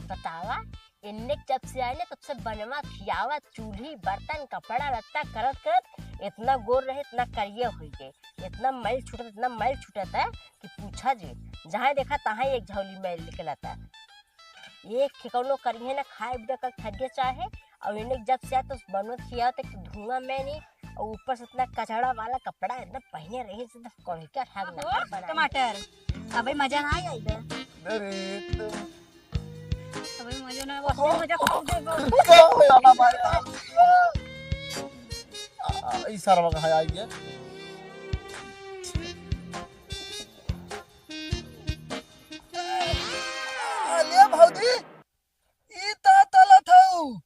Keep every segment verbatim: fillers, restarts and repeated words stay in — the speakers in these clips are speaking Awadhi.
बतावा, इन्ने जब से आए ना, तब से बनवा खियावा, चूल्ही, बर्तन, कपड़ा लत्ता करत करत इतना गोर रहे, इतना करिया होइ गए, इतना मैल छूटत, इतना मैल छूटत है कि पूछा जी। जहाँ देखा तहाँ एक झौली मैल निकलता। एक ठिकानो करिए ना, खाए बिना कर थक गए चाहे, और इन्ने जब से आए तो बनवा खियावा तो धुआं मैं नहीं, और ऊपर से इतना कचड़ा वाला कपड़ा इतना पहने रहे से तो कौन क्या ठाक ओहो, ना बना। टमाटर, अबे मजा ना आई बे। अरे तो अबे मजा ना, वो मजा खूब देबो। आ, ई सरवा कहाँ आई गया? अरे भौजी, ई ता तलत हऊ।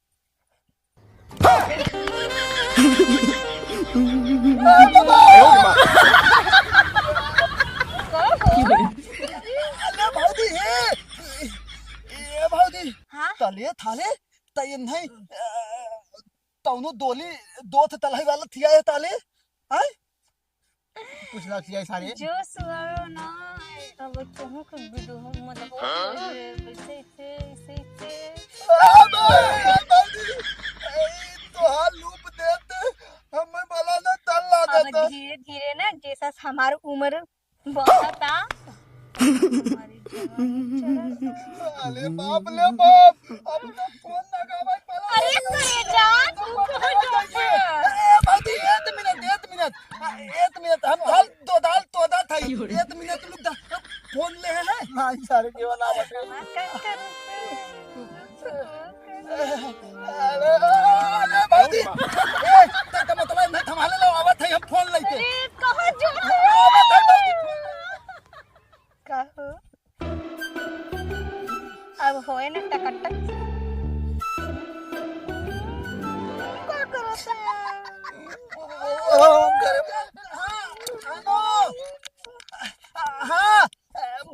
अरे भौजी, हे, ए भौजी, हाँ? तले थाले, त ये नहीं, अ, तौनो दोली, दोथ तलहई वाला थिया है ताले, हैं? कुछ ना किया सारे। जो सुनाओ ना, अब तुहूँ के विदो हो, मतलब, हाँ? अरे, ऐसे, ऐसे, ऐसे, ऐसे। आ, भाई, आ, भाई, ए, तोहार लूप देत, हमें भला ना तल ला अब देता। धीरे धीरे ना, जैसा हमार उम्र बढ़ता, हमारी जवानी चढ़ता। अरे बाप ले बाप, अब तो फोन लगावे पड़ा। अरे करेजा, तू कहाँ जाता? ए, भौजी, एक मिनट, एक मिनट, आ, एक मिनट, हम दाल, दो दाल, तो दाल था, एक मिनट रुक जा, फोन ले है। नहीं, सारे केवल आवत है। अरे, अरे, भौजी, ए, त, त मतलब, नहीं, थमा ले लो, आवत है, हम फोन लेके। अरे, कहाँ जो आवत है, भौजी, फोन। का हो? अब होए ना टकटक। का करत है? ओ, करे, हाँ, हेलो। हाँ,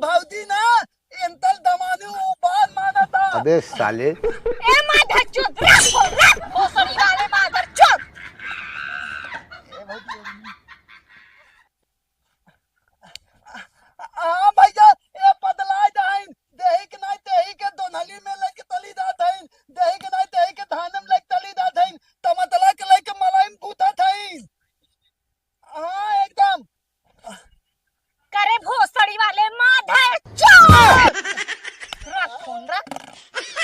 भौजी ना, इंतल दमानी उबाल माना था। अबे साले। ए माधर चोद, रख, रख, भोसड़ी वाले माधर चोद। हाँ भैया, ए पदला जाइन, देही के नाई देही के दोनली में लेके तली जात हइन, देही के नाई देही के धान में लेके तली जात हइन, तमतला के लेके मलाई में गूंथत हइन। हाँ, एकदम। करे भोसड़ी वाले माधर चोद। रख फोन रख।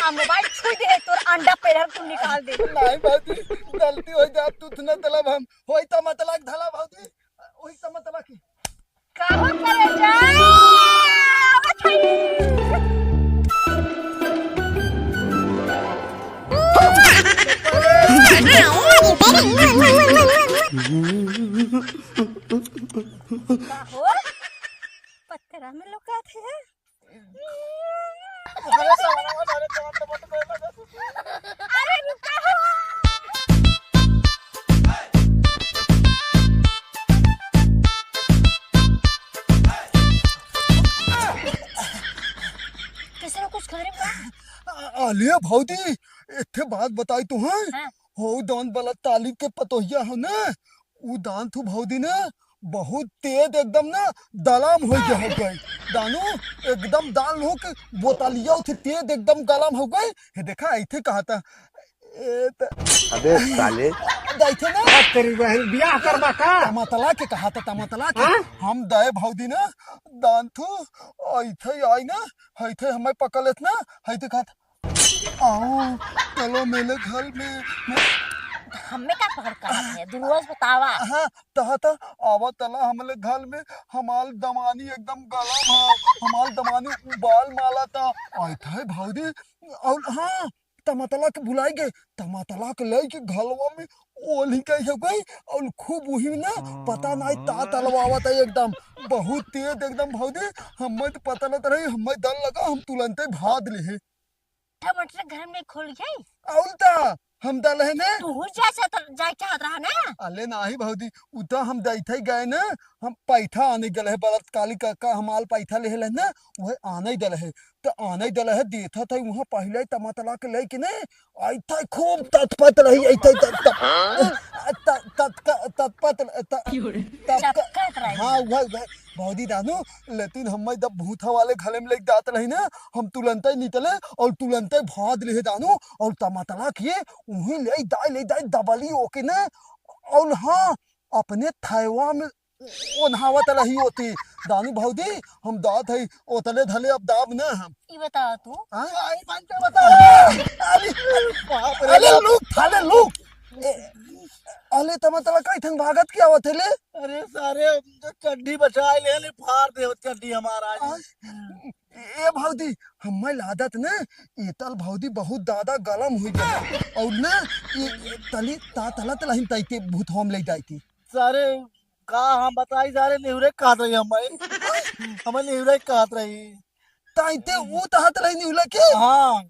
आ मोबाइल छू दे, तोर अंडा पैर तू निकाल दे। नहीं बाबूजी, गलती हो जात, तू न तलब हम, होई त मतलब धला बाबूजी, होई त मतलब की। कहाँ करे जा? आवत हई। का हो? पत्थरा में लुकात है। अरे रुका हो। कैसे कुछ करे बा? अले भौजी, एक ठे बात बताई तो है। हाँ। हो दांत वाला ताली के पतोहिया हो ना, उ दांत हु भौजी ना बहुत तेज एकदम ना दलाम हो गया हो गए। दानू एकदम दाल हो के बोतलिया उठे तेज एकदम गलम हो गए। हे देखा, ऐथे कहा था। ए त अबे साले। दैथे ना। आ, तेरी बहन, बियाह करबा का? तमतला के कहा था, तमतला के। हाँ? हम दाए भौजी ना, दांत हु, ऐथे आई ना, ऐथे हमें पकड़ लेत ना, ऐथे कहा था, आओ, चलो मेरे घर में। हमें का पकड़ कहा है? दुरुआज बतावा। हाँ, तहा था, आवा तला हमले घर में, हमाल दमानी एकदम गलम है, हमाल दमानी उबाल माला था। आए था भौजी, और हाँ, तमतला के भुलाई गए, तमतला के लेके घलवा में ओली गई हो गई, और खूब वही में ना, पता नहीं ता तलवावा था एकदम, बहुत तेज एकदम भौजी, हमें तो पता नहीं रही, हमें डर लगा, हम तुरंते भाग ले। टमाटर घर में खोल गई। अउल ता हम दल है ना। तू जा चाहत, जाए चाहत रहा ना। अले नाही भौजी, उता हम जाइत है गए ना, हम पैठा आने गल है, बलत काली काका हमाल पैठा ले है ना, वह आने दल है। तो आने दल है, देखा था वहाँ पहले तमतला के लेके ने, आई था खूब ततपत रही, आई था तत-, तत-, तत-, तत-, ततपत, त-, तत-, चपकत रही। हाँ, वह, वह, भौजी दानू, लेकिन हम्मै जब भूथा वाले घले में लेके जात रही ना, हम तुलंतै निकले और तुलंतै भाद ले दानू, और तमतला किए, उहीं ले दाई, ले दाई दबली ओके ना, और हाँ, अपने थैवा में ओन्हावत रही होती। दानू भौजी, हम दात है, ओतले धले अब दाब ना हम। ई बतावा तू। हाँ? आई बंद कर बता। अरे, अरे, बाप रे अरे बाप। लुक, थाले लुक। ए, अले तमतला कई थन भागत के आवत है ले? अरे सारे, हम तो चड्ढी बचाए ले, ले फाड़ दे चड्ढी हमारा आज। हाँ? ए भौजी, हम्मै लादत न, एतल भौजी बहुत दादा गलम हुई गया। और न, ये तली, ता तलत लहिन तैते भूत होम ले जाई थी। सारे, का हम बताई सारे, निहुरे कहत रही हम्मै। हम्मै निहुरे कहत रही। तैते ऊ तहत रही निहुला के? हाँ।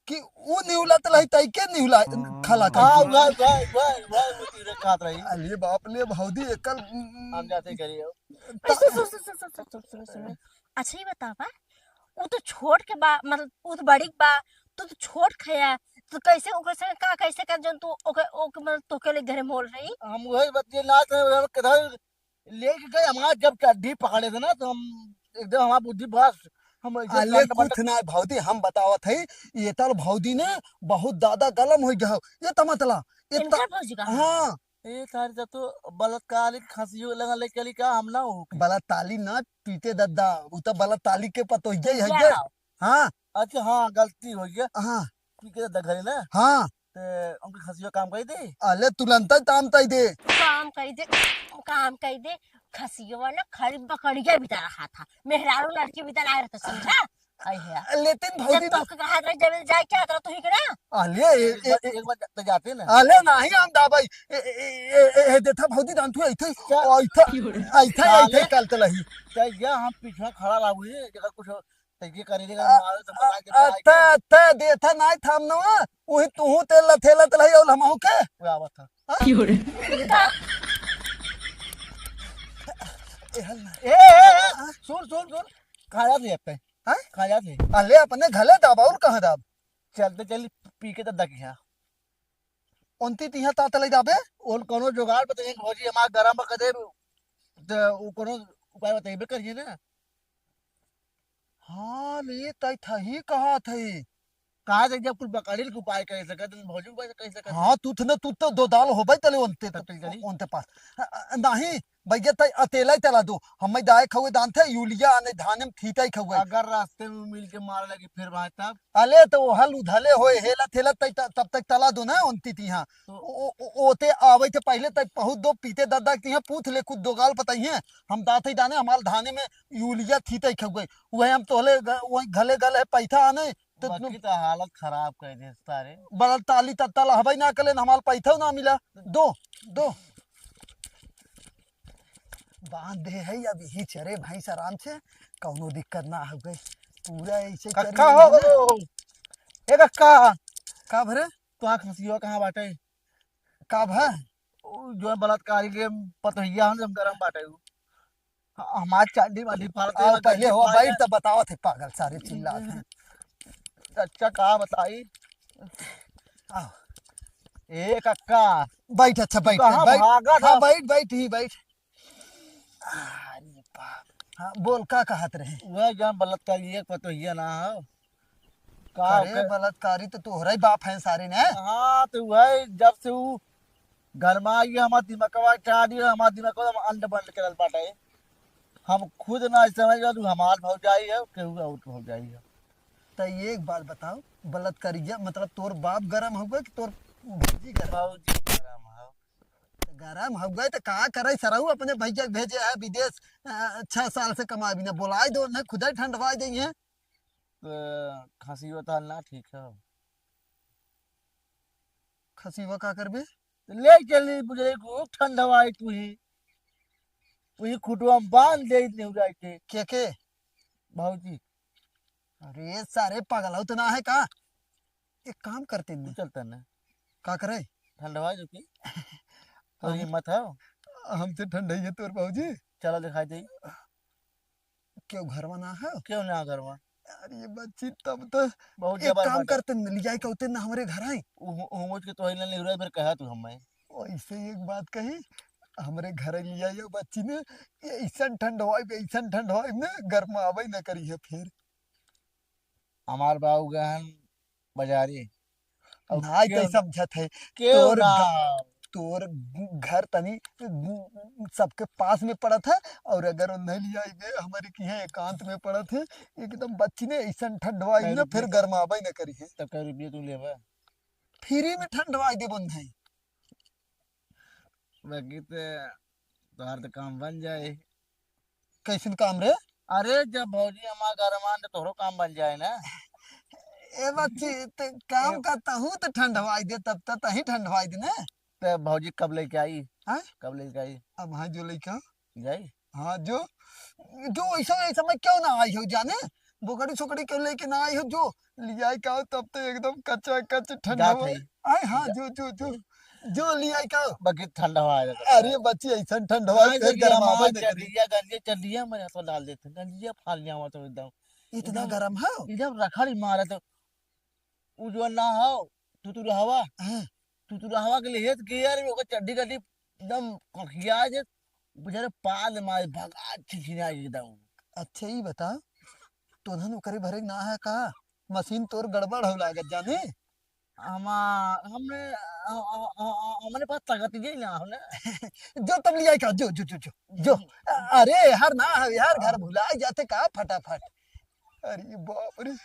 कि ऊ निहुला त लही तई के निहुला खला कर हाँ, दी। वह, वह, वह, वह, वो निहुरे कहत रही। अरे बाप ले भौजी एकल हम जाते करिए। सुन, सुन, सुन। अच्छा, ये बतावा, ऊ तो छोट के बा, मतलब, ऊ तो बड़ी के बा, तू तो छोट खया, तो कैसे ओकर संग का, कैसे कर, जौन तू ओके, ओके, मतलब, तोके ले घरे मोल रही? हम वही बतिये ना थे, हम किधर लेके गए, हमार जब चड्ढी पकड़े थे ना, तो हम एकदम, हमार बुद्धि बस, हम ऐसे अले करके कुछ ना भौजी, हम बतावत है, ये तल भौजी ने बहुत ज्यादा गलम हो गया हो, ये तमतला, ये इनकर त-, भौजी का? हाँ। ए, तारी जब तो बलात्कारी खसियो लगा ले चली का, हम ना हो के। बलात्कारी ना पीटे दद्दा, वो तो बलात्कारी के पतोहिया ही है क्या ये। हो? हाँ। अच्छा, हाँ, गलती हो गया। हाँ। पी के दद्दा घरे ना। हाँ। ते उनके खसियो काम करी दे। अले तुरंत काम तई दे। काम करी दे, काम करी दे। खसियो ना खाली बकरिया भी रहा था, मेहरारू लड़की भी रहा था, समझा? आई है। लेकिन भौजी जब तो तोके कहा था, जब जाए क्या करो तू ही के ना? अले, ए, एक ए, बार, ए, एक बार जा-, तो जाते ना। अले, नहीं, हम दाबाई। ए, ए, ए, ए, ए, देखा भौजी, जान तू, ऐसे, क्या? ऐसे, ऐसे, साले। ऐसे कल तलही। क्या, ये हम पीछे खड़ा रहा हुई, जगह कुछ तैके करे रे, अ-, मारो तो अ-, बता के अत्ते, अत्ते, देखा नहीं, थाम नवा, वही तू हूँ तेल लथेला तलही और हम हूँ के? वो आवत था। हाँ? ए, हल ना। ए, ए, ए, हाँ? सुन, सुन, सुन। कहाँ जात है अपने? हाँ? कहाँ जात है? अले अपने घले दाब, और कहाँ दाब? चलते चली पी के तो दकिया। उनती तिहा तात लई दाबे? उन कोनो जुगाड़ बताइए भौजी, हमार गरम कर दे, तो वो कोनो उपाय बताइबे करिए ना। हाँ, ले तई थही कहा थई। कहा थे जब कुल बकरिल के उपाय कर सकत, भौजी उपाय कर सकत। हाँ, तू थ न, तू तो दो दाल होबे तले उनते, तब चल चली। उनते पास। अ, अ, नहीं, भैया तई अतेला ही तला दो। हमें दाए खउए दान थे, यूलिया आने धाने में थीता ही खउए। अगर रास्ते में मिल के मार लगी फिर भाई तब? अले तो वो हल उधले होए, हेला थेला तई त-, तब तक तला दो ना उनती तिहा। तो ओ, ओ, ओ, ओते आवे थे पहले तक पहुँच दो पीते दद्दा के तिहा पूछ ले कुछ दो गाल पताइए। हम दात ही दाने हमार धाने में यूलिया थीता ही खउए। वही हम तोहले ग-, वही घले गले पैथा आने, तो बाकी तो हालत खराब कर दे सारे। बड़ा ताली तत्ता लहबई ना कलेन, हमार पैथो ना मिला। दो, दो। बांध दे है, अब यही चरे भैंस आराम से, कौनो दिक्कत ना हो गई। पूरा ऐसे कक्का चरी हो, ना। हो, हो। ए कक्का। का भरे? तो आँख हंसियो कहाँ बाटे? का भा? उ जो बलात्कारी के पतोहिया हम, हम गरम बाटे उ। ह-, हमार चांदी वाली फाड़ दे, आओ, पहले हो, बैठ, तब बतावत है, पागल सारे चिल्लात हैं। अच्छा, का बताई? आओ। ए, कक्का। बैठ, अच्छा, बैठ, कहाँ बैठ। भागत हाँ, हो? बैठ, बैठ ही, बैठ। अरे बाप। हाँ, बोल, का कहत रहे? वह जौन बलात्कारी एक पतोहिया ना हो। का अरे, ओके? बलात्कारी तो तोहरा ही बाप है सारे ने। हाँ, तो वही जब से उ गरमाई है, हमार दिमागवा चाह दियो, हमार दिमागवा हम अंड बंड करल बाटे। हम खुद ना समझ पात, हमार भौजाई है, केहू और भौजाई है। त एक बात बताओ, बलात्कारिया, मतलब तोर बाप गरम होगा कि तोर भौजी गरम? भौजी गरम हो। त गरम होगा त का करे सरऊ, अपने भैया के भेजे है विदेश, अ, छह साल से कमाई बिना, बोलाए दो ना, खुदा ही ठंडवाए देंगे। त खांसी होता ना ठीक है। खसिवा का करबे? ले चली बुझले को ठंडवाई तू ही। तू ही खुटवा में बांध दे इतने उजाई के। के के? भौजी। अरे सारे पागल हो तो ना है का? एक काम करते तू हैं। चलता ना। का करे? ठंडवाई जो की। तो हम हिम्मत है? हम तो ठंडा ही है तोर भौजी। चला दिखाई दे। क्यों घरवा ना है? क्यों ना घरवा? यार, ये बच्ची तब तो बहुत एक जबर काम बात है। करते न, ले जाए के होते ना हमरे घर आए। उ-, उ-, उमुज के तो है ना, निहुरा फिर कहा तू हमें। वैसे एक बात कही, हमरे घरे लियाइयो बच्ची ने, अइसन ठंडवाई, अइसन ठंडवाई ने, गरमावै न करिहैं फिर। हमार बाऊ गहन बजारे। अउर नाहीं केउ, तो समझत है, केउ तोर ना? ग-, तोर घर तनी सबके पास में पड़त है, अउर अगर उन्हें लियाइबे, हमरे किहाँ एकांत में पड़त है, एकदम बच्ची ने अइसन ठंडवाई कै ना, फिर रुपया? गरमावै न करिहैं। तब कै रुपया तू लेबा? फ्री में ठंडवाई देबो उन्हें। बाकी ते तोहार तो काम बन जाए। कैसन काम रे? अरे, जब भौजी हमार गरमान तो तोहरो काम बन जाए ना। ए बच्ची, ते काम ए का तहू तो ठंडवाई दे, तब तो तही ठंडवाई दे ना। ते भौजी कब लेके आई? हाँ? कब लेके आई? अब हाँ जो लेके आओ। जाई? हाँ जो, जो ऐसा, ऐसा मैं क्यों ना आई हो जाने, बोकड़ी सोकड़ी क्यों लेके ना आई हो, जो लियाई का हो, तब तो एकदम कच्चा कच ठंडा जात हुआ है। है। आए हाँ, जा- जो, जो, जो, जो लियाई का हो। बाकी ठंडा हुआ है। अरे बच्ची, ऐसा ठंडा हुआ है, आज फिर देखिए, गरमावा हमार नहीं करी। चड्डिया, गंजिया, चड्डिया में हाथ डाल देते, गंजिया फाड़ लिया हुआ तो एकदम, इतना एकदम, गरम है? एकदम रखड़ी मारा तो, उ जो ना हो, तुतुरहवा, हाँ। तुतुरहवा के लिए हेत के यार, ओकर चड्डी गड्डी एकदम कखिया जे, बेचारे पाद मारे, भगा छिछिना एकदम। अच्छा, ई बता, तोहन ओकरे भरे के ना है का? मशीन तोर गड़बड़ हो लागत जाने। हमा-, हमने, अ, अ, अ, अ, हमरे पास ताकत ही ना हमने। जो तब लियाई का, जो, जो, जो, जो, जो। हम्म। अरे, हर ना है यार, घर भुला जाते का फटाफट। अरे बाप रे,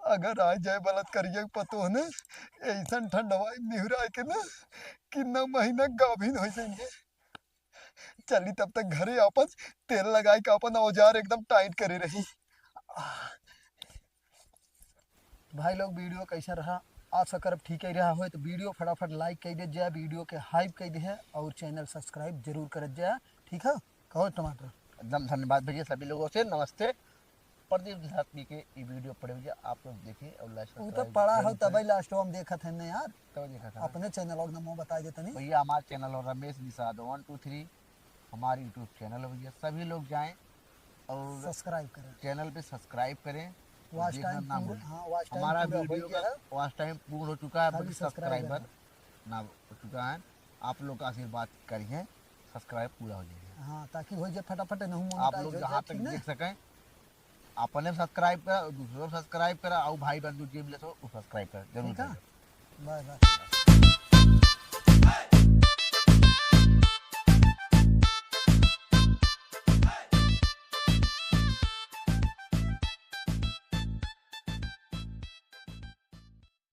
अगर आ जाए बलात्कारिया के पतोह ने, ऐसन ठंडवा निहुरा के ना, कि नौ महीना गाभिन हो जाएंगे। चली तब तक घरे आपन तेल लगाए के आपन औजार एकदम टाइट करे रही। भाई लोग, वीडियो कैसा रहा? आशा करब ठीक ही रहा होय, तो वीडियो फटाफट लाइक कर दे जाए, वीडियो के हाइप कर दे है और चैनल सब्सक्राइब जरूर कर जाए, ठीक है? कहो टमाटर। एकदम धन्यवाद भैया सभी लोगों से, नमस्ते। प्रदीप देहाती के ई वीडियो पड़े भैया, आप लोग देखें और लाइक उ तो सब्सक्राइब पड़ा जरूर हो, तबे करें। लास्ट हम देखत हैं ना यार। तब देखा था। अपने चैनल और नमो बताई देते नहीं। भैया हमारे चैनल और रमेश निषाद वन टू थ्री हमारे YouTube चैनल है भैया, सभी लोग जाएं और सब्सक्राइब करें। चैनल पे सब्सक्राइब करें, वॉच देखना टाइम ना पूरा, भूलें। हाँ, वॉच टाइम हमारा पूरा हो वीडियो गया का है। वॉच टाइम पूर्ण हो चुका है, खाली बाकी सब्सक्राइबर सब्सक्राइबर ना हो चुका है। आप लोग का आशीर्वाद करिए, सब्सक्राइब पूरा हो जाएगा। हाँ, ताकि हो जाए फटाफट, नहीं आप मोनेटाइज लोग हो जहाँ जाए, तक ठीक ना? देख सकें, अपने सब्सक्राइब करा, दूसरों सब्सक्राइब करा, और भाई बंधु जी मिले तो वो सब्सक्राइब करा, जरूर ठीक है? करा। Bye bye.